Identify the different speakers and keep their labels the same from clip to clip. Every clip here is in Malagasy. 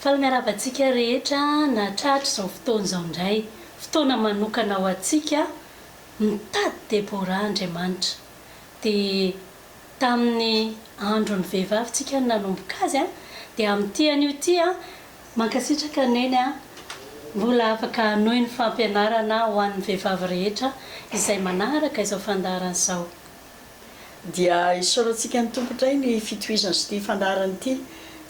Speaker 1: Faly miarahaba antsika rehetra nahatratra izao fotoana izao indray. Fotoana manokana ho antsika mitady Deborah Andriamanitra. Dia tamin'ny andron'ny vehivavy tsika no nanomboka azy dia amin'ity anio ity mankasitraka Neny a, mbola afaka hanohy ny fampianarana ho an'ny vehivavy rehetra izay manaraka izao fandaharana izao.
Speaker 2: Dia isaorantsika ny Tompo indray ny fitohizan'ity fandaharana ity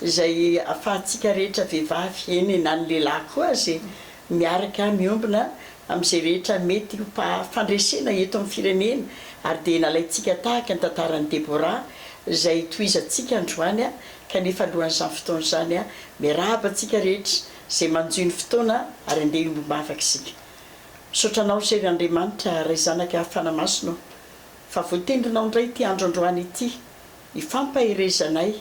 Speaker 2: izay afahantsika rehetra vehivavy, eny e na ny lehilahy koa aza e, miaraka miombona amin'izay rehetra mety ho fandresena eto amin'ny firenena ary dia nalaintsika tahaka ny tantaran'i Deborah izay tohizantsika androany kanefa alohan'izany fotoana izany miarahaba antsika rehetra izay manjohy ny fotoana ary andeha hiombom-bavaka isika. Misaotra Anao izay ry Andriamanitra Ray Zanaka Fanahy Masina ô fa voatendrinao indray ity andro androany ity hifampaherezanay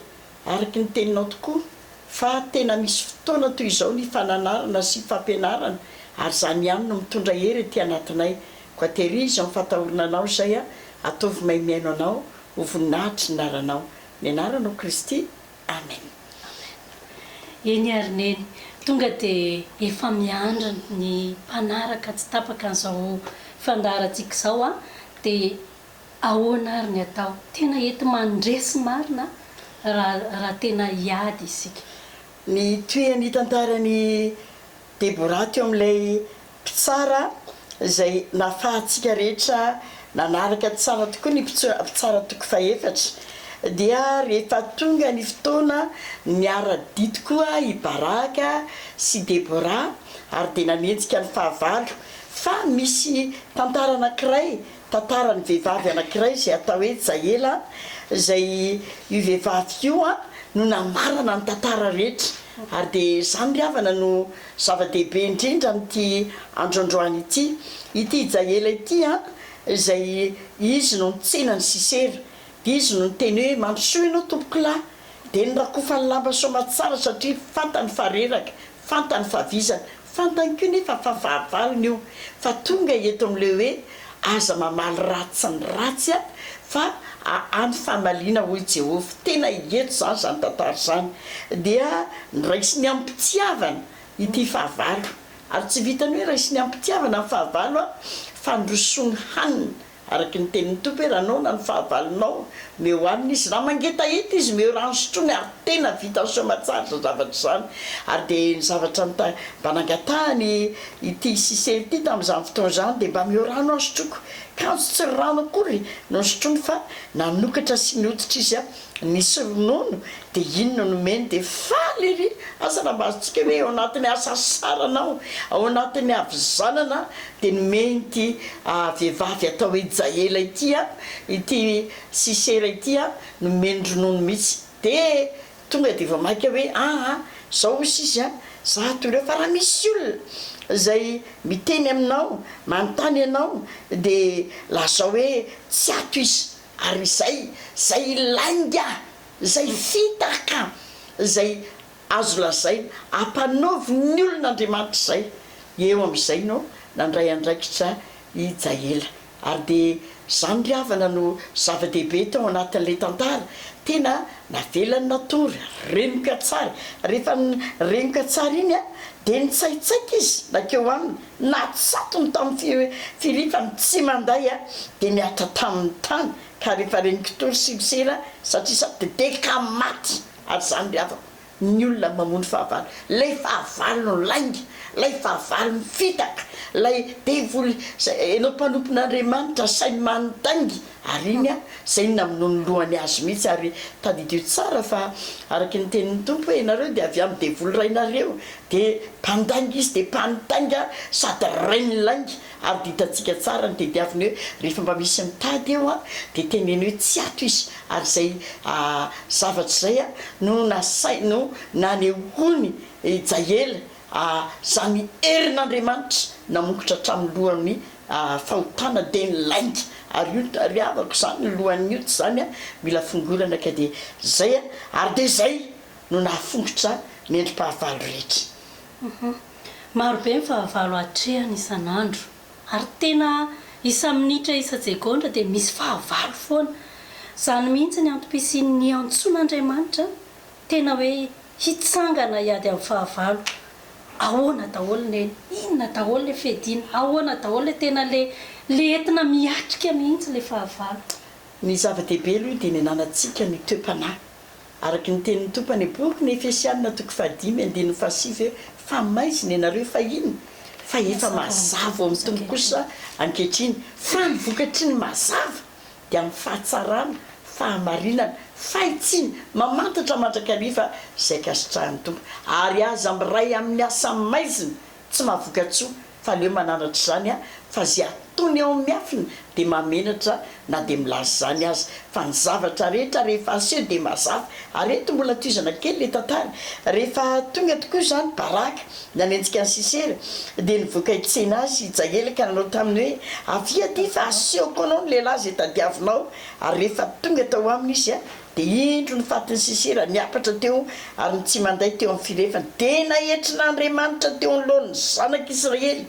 Speaker 2: araka ny teninao tokoa fa tena misy fotoana toy izao ny fananarana sy fampianarana ary izany ihany no mitondra hery ety anatinay koa tehirizo amin'ny fatahorana Anao izay ataovy mahay mihaino Anao ho voninahitry ny anaranao ny anaranao Kristy Amen.
Speaker 1: Amen. Eny ary Neny, tonga dia efa miandry ny mpanaraka tsy tapaka an'izao fandaharantsika izao an, dia Ahoana ary ny atao? Tena enti-mandresy marina raha raha tena hiady isika.
Speaker 2: Ny tohin'ny tantaran'i Deborah teo amin'ilay mpitsara izay nahafahantsika rehetra nanaraka tsara tokoa ny Mpitsara toko fahefatra dia rehefa tonga ny fotoana niara-dia tokoa i Baraka sy Deborah ary dia nanenjika ny fahavalo fa misy tantara anankiray Tantaran'ny vehivavy anankiray izay atao hoe Jaela, izay io vehivavy io no namarana ny tantara rehetra. Ary dia izany ry havana no zava-dehibe indrindra amin'ity andro androany ity. Ity Jaela ity izay izy no nitsena an'i Sisera. Dia izy no niteny hoe, Mandrosoa ianao tompokolahy. Dia norakofany lamba soamatsara satria fantany fa reraka, fantany fa vizana, Fantany koa nefa fa fahavalony io fa tonga eto amin'ilay hoe aza mamaly ratsy ny ratsy fa any famaliana hoy Jehovah. Tena eto izany izany tantara izany. Dia noraisiny amim-pitiavana ity fahavalo. Ary tsy vitan'ny hoe raisiny amim-pitiavana ny fahavalo fa norosoany hanina. Araka ny tenin'ny Tompo hoe raha noana ny fahavalonao, omeo hanina izy, raha mangetaheta izy, omeo rano sotroiny, ary tena vitany soamatsara izany zavatra izany. Ary dia ny zavatra nita, mba nangatahany ity Sisera ity tamin'izany fotoana izany dia mba omeo rano aho sotroiko. Kanjo tsy rano akory no nosotroiny fa nanokatra sy nihoditra izy nisy ronono, dia iny no nomeny, dia faly ery, asa raha mba azontsika hoe ao anatin'ny hasasarana ao, ao anatin'ny havizanana, dia nomeny ity vehivavy atao hoe Jaela ity, ity Sisera ity, nomeny ronono mihitsy, dia tonga dia vao mainka hoe aa, zao hozy izy an, za ato ireo, fa raha misy olona izay miteny aminao, manontany anao, dia lazao hoe tsy ato izy. Ary izay, izay lainga, izay fitaka, izay azo lazaina, ampanaovy ny olona Andriamanitra izay, eo amin'izay no nandray andraikitra i Jaela. Ary dia izany ry havana no zava-dehibe tao anatin'ilay tantara, tena navelany natory, renoka tsara, rehefa renoka tsara iny dia nitsaitsaika izy nankeo aminy, Natsatony tamin'ny firifany tsy manday dia nihatra tamin'ny tany ka rehefa ren'ny kitory sy misera satria sady dia ka maty ary izany ry havako ny olona mamono fahavalo ilay fahavalo ny lainga ilay fahavalo ny fitaka ilay devoly izay ianao mpanompon'Andriamanitra asainy mandainga ary iny izay no namonoan'ny lohany azy mihitsy ary tadidio tsara fa araka ny tenin'ny Tompo hoe ianareo dia avy amin'ny devoly rainareo Dia mpandainga izy dia mpandainga sady rain'ny lainga ary dia hitantsika tsara ny tediaviny hoe rehefa mba misy mitady eo an dia teneno hoe tsy ato izy ary izay zavatra izay an no nasainy no nanehoany i Jaela izany herin'Andriamanitra namongotra hatramin'ny lohan'ny fahotana dia ny lainga ary io ry havako izany ny lohan'ny ota izany an mila fongorana ka dia izay an ary dia izay no nahafongotra ny endri-pahavalo rehetra.
Speaker 1: Marobe ny fahavalo atrehana isan'andro, ary tena isa-minitra isa-tsegondra dia misy fahavalo foana. Izany mihitsy ny antom-pisian'ny niantsoan'Andriamanitra, tena hoe Hitsangana hiady amin'ny fahavalo. Ahoana daholo Neny? Inona daholo le fiadiana? Ahoana daholo le tena le le entina miatrika mihitsy le fahavalo?
Speaker 2: Ny zava-dehibe aloha dia ny ananantsika ny toe-panahy. Araka ny tenin'ny Tompo any bokin'ny Efesianina toko fahadimy andininy fahasivy hoe fa maizina ianareo fahiny fa efa mazava ao amin'ny Tompo kosa ankehitriny fa ny vokatry ny mazava dia amin'ny fahatsarana, fahamarinana, fahitsiana, mamantatra mandrakariva izay ankasitrahan'ny Tompo. Ary aza miray amin'ny asa maizina tsy mahavoka-tsoa fa aleo mananatra izany fa izay ataony ao amin'ny miafina dia mahamenatra na dia milaza izany aza fa ny zavatra rehetra rehefa aseho dia mazava ary eto mbola tohizana kely ilay tantara rehefa tonga tokoa izany Baraka nanenjika an'i Sisera dia nivoaka hitsena azy i Jaela ka nanao taminy hoe avia aty fa asehoko anao ny lehilahy izay tadiavinao ary rehefa tonga tao aminy izy Dia indro ny fatin'i Sisera niapatra teo ary nitsimanday teo amin'ny firefany. Dia naetrin'Andriamanitra teo anoloan'ny zanak'Israely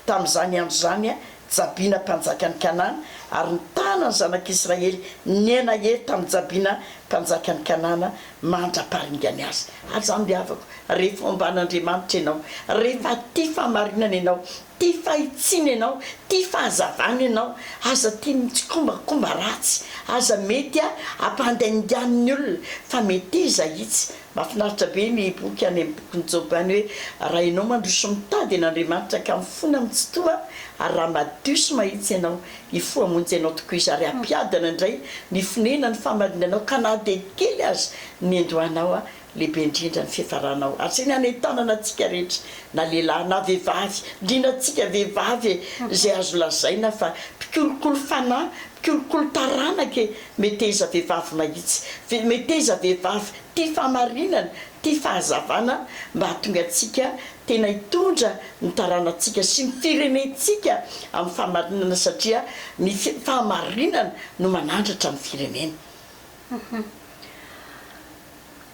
Speaker 2: tamin'izany andro izany Jabina mpanjakan'i Kanana, ary nitana ny zanak'Israely niha-nahery tamin'i Jabina mpanjakan'i Kanana mandra-paharingany azy. Ary izany ry havako, rehefa omban'Andriamanitra ianao, rehefa tia fahamarinana ianao, Tia fahitsiana ianao, tia fahazavana ianao, aza tia mitsikombakomba ratsy, aza mety ampandainganin'ny olona fa meteza hahitsy. Mahafinaritra be ny boky any amin'ny bokin'i Joba any hoe raha ianao mandroso mitady an'Andriamanitra ka mifona amin'ny Tsitoha ary raha madio sy mahitsy ianao, hifoha hamonjy anao tokoa Izy ary hampiadana indray ny fonenan'ny fahamarinanao ka na dia kely aza ny endohanao Lehibe indrindra ny fiafaranao. Ary izay ny hanentanana antsika rehetra, na lehilahy na vehivavy, indrindra antsika vehivavy e, izay azo lazaina fa mpikolokolo fanahy, mpikolokolo taranaka e, meteza vehivavy mahitsy, meteza vehivavy tia fahamarinana, tia fahazavana, mba hahatonga antsika tena hitondra ny taranantsika sy ny firenentsika amin'ny fahamarinana satria ny fahamarinana no manandratra ny firenena.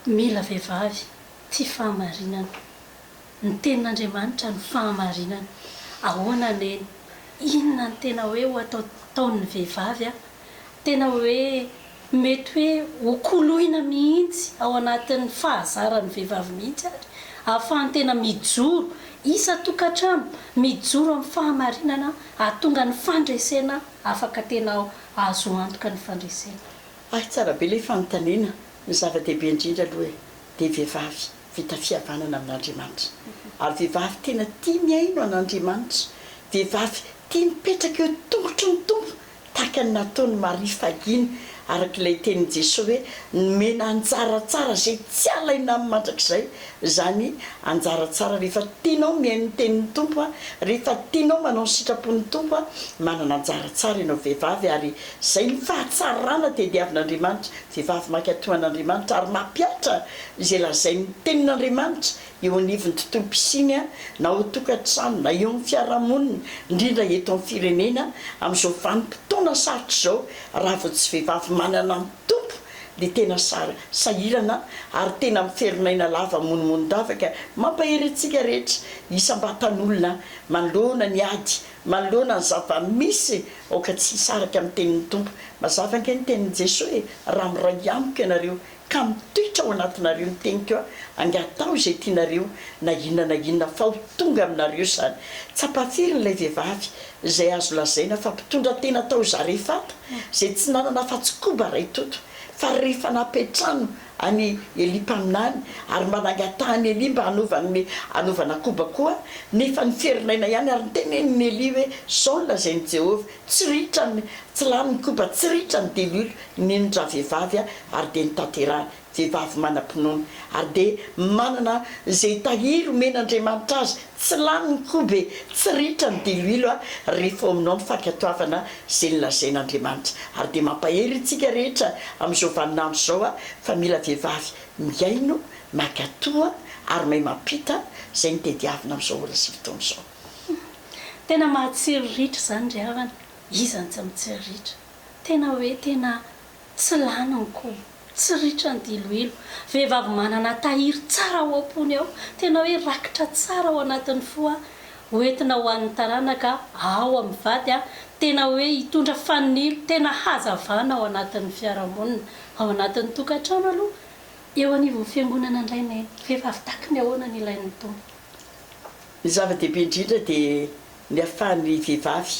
Speaker 1: Mila vehivavy tia fahamarinana. Ny tenin'Andriamanitra no fahamarinana. Ahoana neny? Inona no tena hoe ho ataotaon'ny vehivavy a? Tena hoe mety hoe ho koloina mihitsy ao anatin'ny fahazaran'ny vehivavy mihitsy ary ahafahany tena mijoro isan-tokantrano, mijoro amin'ny fahamarinana hahatonga ny fandresena afaka tena azo antoka ny fandresena.
Speaker 2: Hay tsara be ilay fanontaniana, ny zava-dehibe indrindra aloha e, dia vehivavy vita fihavanana amin'Andriamanitra, ary vehivavy tena tia mihaino an'Andriamanitra, vehivavy tia mipetraka eo tongotry ny Tompo tahaka ny nataon'i Maria fahiny araka ilay tenin'i Jesoa hoe nomena anjara tsara izay tsy alaina aminy mandrakizay, izany anjara tsara rehefa tianao mihaino ny tenin'ny Tompo, rehefa tianao manao ny sitrapon'ny Tompo, manana anjara tsara ianao vehivavy ary Izay ny fahatsarana tediavin'Andriamanitra, vehivavy mankatò an'Andriamanitra ary mampihatra izay lazain'ny Tenin'Andriamanitra eo anivon'ny tontolom-pisiany na ao an-tokantrano na eo amin'ny fiarahamonina, indrindra eto amin'ny firenena amin'izao vanim-potoana sarotra izao, raha vao tsy vehivavy manana ny Tompo dia tena sahirana ary tena miferinaina lava monomonon-davaka. Mampahery antsika rehetra isam-batan'olona manoloana ny ady, manoloana ny zava-misy Aoka tsy hisaraka amin'ny tenin'ny Tompo. Mazava ange ny tenin'i Jesoa e, Raha miray amiko ianareo, ka mitoetra ao anatinareo ny teniko, angataho izay tianareo, na inona na inona, fa ho tonga aminareo izany. Tsapa firy ilay vehivavy, izay azo lazaina fa mpitondra tena tao Zarefata, izay tsy nanana afa-tsy koba iray toto, fa rehefa napetrano an'i Elia mpaminany, ary mba nangatahan'i Elia mba hanaovany hanaovana koba koa, nefa niferinaina ihany, ary nitenenin'i Elia hoe, Izao no lazain'i Jehovah, Tsy ritra ny, tsy lany ny koba, tsy ritra ny diloilo, nino-dravehivavy aho, ary dia notanterahiny, vehivavy manam-pinoana, ary dia manana izay tahiry omen'Andriamanitra azy, Tsy lany ny koba e, tsy ritra ny diloilo a, rehefa ao aminao ny fankatoavana izay nolazain'Andriamanitra. Ary dia mampahery antsika rehetra amin'izao vaninandro izao aho fa mila vehivavy mihaino, mankatoa ary mahay mampita izay no tediavina amin'izao ora sy fotoana izao.
Speaker 1: Tena mahatsiriritra izany ry havana, iza no tsy mitsiriritra? Tena hoe tena Tsy lany ny koba, tsy ritra ny diloilo. Vehivavy manana tahiry tsara ao am-pony ao, tena hoe rakitra tsara ao anatin'ny fo aho, ho entina ho an'ny taranaka ao amin'ny vady aho, tena hoe hitondra fanilo, tena hazavana ao anatin'ny fiarahamonina, ao anatin'ny tokantrano aloha. Eo anivon'ny fiangonana indray Neny, vehivavy tahaky ny ahoana no ilain'ny Tompo?
Speaker 2: Ny zava-dehibe indrindra dia ny ahafahan'ny vehivavy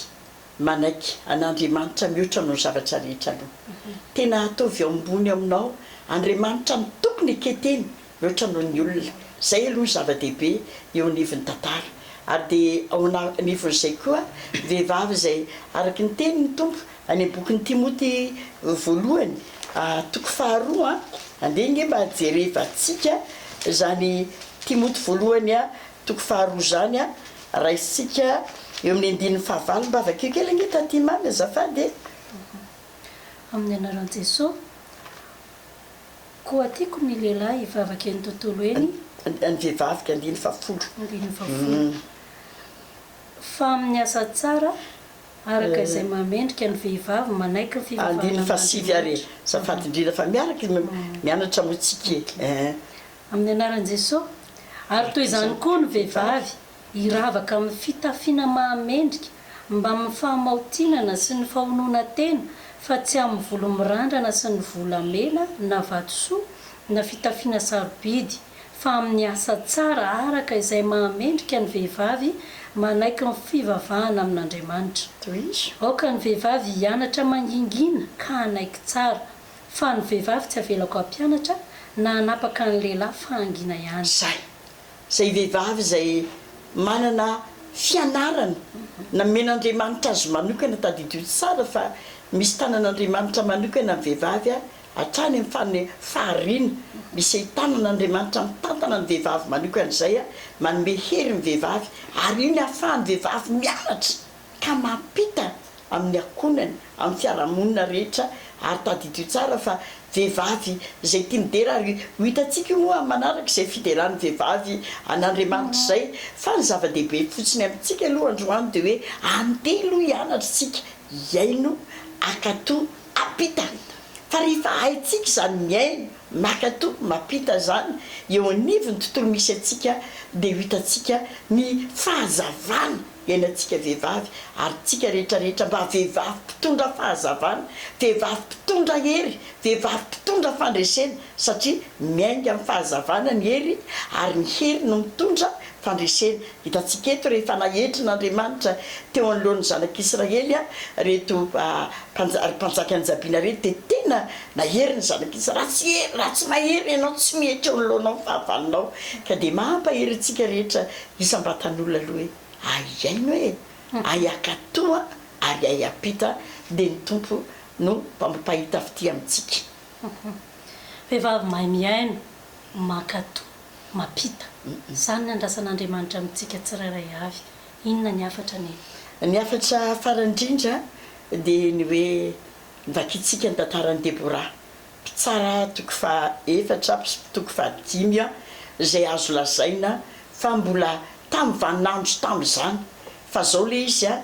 Speaker 2: manaiky an'Andriamanitra mihoatra noho ny zavatra rehetra aloha. Tena ataovy eo ambony aminao Andriamanitra no tokony eketeny mihoatra noho ny olona. Izay aloha ny zava-dehibe eo anivon'ny tantara. Ary dia ao anivon'izay koa vehivavy izay araka ny tenin'ny Tompo any amin'ny bokin'i Timoty voalohany toko faharoa, andeha ange mba jerevantsika izany Timoty voalohany toko faharoa izany, raisintsika eo amin'ny andininy fahavalo, mba vakio kely ange taty mamy azafady e.
Speaker 1: Amin'ny anaran'i Jesoa. Koa tiako ny lehilahy hivavaka eny tontolo eny.
Speaker 2: Ny vehivavy, andininy fahafolo.
Speaker 1: Andininy fahafolo. Fa amin'ny asa tsara, araka izay mahamendrika ny vehivavy manaiky ny fivavahana
Speaker 2: Andininy fahasivy ary e. Azafady indrindra fa miaraka mianatra moa tsika e.
Speaker 1: Amin'ny anaran'i Jesoa. Ary toy izany koa ny vehivavy, hiravaka amin'ny fitafiana mahamendrika, mbamin'ny fahamaotinana sy ny fahononan-tena, fa tsy amin'ny volo mirandrana sy ny volamena na vatosoa na fitafiana sarobidy, fa amin'ny asa tsara araka izay mahamendrika ny vehivavy manaiky ny fivavahana amin'Andriamanitra.
Speaker 2: Tohizo.
Speaker 1: Aoka ny vehivavy hianatra mangingina ka hanaiky tsara, fa ny vehivavy tsy avelako hampianatra na hanapaka ny lehilahy fa hangina ihany.
Speaker 2: Izay. Izay vehivavy izay manana fianarana nomen'Andriamanitra azy manokana, tadidio tsara fa misy tanan'Andriamanitra manokana ny vehivavy hatrany amin'ny fane fahariana, misy tanan'Andriamanitra mitantana ny vehivavy manokana izay manome hery ny vehivavy ary io ny ahafahan'ny vehivavy mianatra ka mampita amin'ny ankohonany, amin'ny fiarahamonina rehetra ary tadidio tsara fa vehivavy izay tia midera ary ho hitantsika io moa amin'ny manaraka izay fideran'ny vehivavy an'Andriamanitra izay fa ny zava-dehibe fotsiny amintsika aloha androany dia hoe andeha aloha hianatra isika hihaino, hankatò, hampita fa rehefa haintsika izany mihaino, mankatò, mampita izany eo anivon'ny tontolo misy antsika dia ho hitantsika ny fahazavana iainantsika vehivavy ary tsika rehetra rehetra mba vehivavy mpitondra fahazavana, vehivavy mpitondra hery, vehivavy mpitondra fandresena satria miainga amin'ny fahazavana ny hery ary ny hery no mitondra fandresena. Hitantsika eto rehefa naetrin'Andriamanitra teo anoloan'ny zanak'Israely reto mpanjakan'i Jabina reto dia tena nahery ny zanak'Israely, raha tsy raha tsy mahery ianao tsy mihetra eo anoloanao ny fahavalonao ka dia mampahery antsika rehetra Isam-batan'olona aloha hoe hay hihaino e, hay hankatoa ary hay hampita dia ny Tompo no mpampahita fitia amintsika.
Speaker 1: Vehivavy mahay mihaino, mankatoa, mampita. Izany ny andrasan'Andriamanitra amintsika tsirairay avy. Inona ny hafatra Neny?
Speaker 2: Ny hafatra farany indrindra dia ny hoe vakintsika ny tantaran'i Deborah. Mpitsara toko faha efatra sy toko faha dimy izay azo lazaina fa mbola tamin'ny vaninandro tamin'izany fa zao le izy a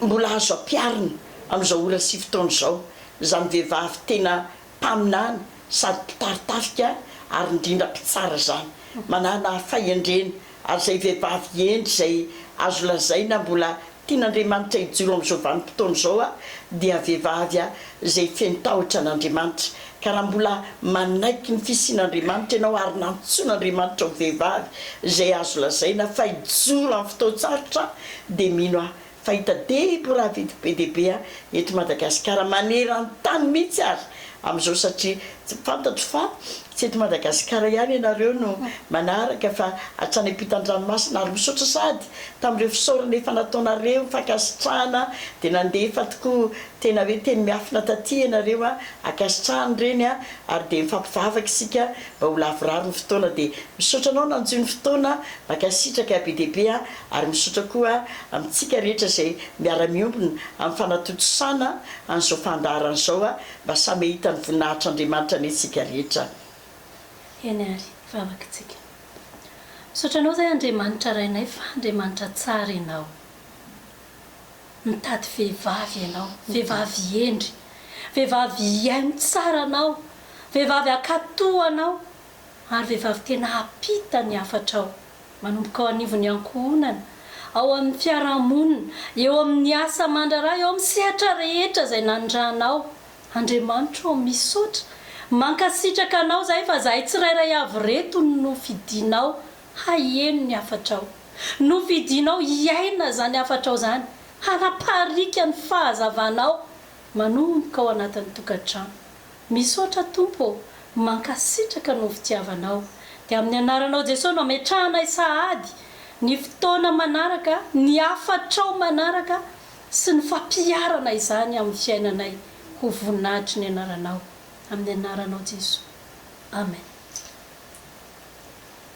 Speaker 2: mbola azo ampiharina amin'izao ora sy fotoana izao izany vehivavy tena mpaminany sady mpitari-tafika ary indrindra mpitsara izany manana fahendrena ary izay vehivavy hendry izay azo lazaina mbola Tian'Andriamanitra hijoro amin'izao vanim-potoana izao aho dia vehivavy aho izay feno tahotra an'Andriamanitra. Ka raha mbola manaiky ny fisian'Andriamanitra ianao ary nantsoin'Andriamanitra ho vehivavy izay azo lazaina fa hijoro amin'ny fotoan-tsarotra dia mino aho fa hita Deborah be dia be eto Madagasikara maneran-tany mihitsy ary amin'izao satria fantatro fa tsy eto Madagasikara ihany ianareo no manaraka fa hatrany ampitan-dranomasina ary misaotra sahady tamin'ireo fisaorana efa nataonareo, fankasitrahana dia nandefa tokoa tena hoe teny miafina taty ianareo a, ankasitrahana ireny a, ary dia mifampivavaka isika mba ho lavorary ny fotoana dia misaotra anao nanjohy ny fotoana, mankasitraka be dia be a, ary misaotra koa amintsika rehetra izay miara-miombona amin'ny fanatontosana an'izao fandaharana izao a, Mba samy hahita ny voninahitr'Andriamanitra anie isika rehetra.
Speaker 1: Eny ary, hivavaka isika. Misaotra Anao izay Andriamanitra Rainay fa Andriamanitra tsara Ianao. Mitady vehivavy Ianao, vehivavy hendry, vehivavy hihaino tsara Anao, vehivavy hankatò Anao, ary vehivavy tena hampita ny hafatrao. Manomboka ao anivon'ny ankohonana, ao amin'ny fiarahamonina, eo amin'ny asa aman-draharaha, eo amin'ny sehatra rehetra izay nanirahanao. Andriamanitra ô, misaotra. Mankasitraka Anao zahay fa zahay tsirairay avy reto no nofidinao haheno ny hafatrao. Nofidinao hiaina izany hafatrao izany, hanapariaka ny fahazavanao manomboka ao anatin'ny tokantrano. Misaotra Tompo ô, mankasitraka noho fitiavanao. Dia amin'ny anaranao Jesoa no ametrahanay sahady ny fotoana manaraka, ny hafatrao manaraka sy ny fampiharana izany amin'ny fiainanay ho voninahitry ny anaranao. Amin'ny anaranao Jesoa. Amen.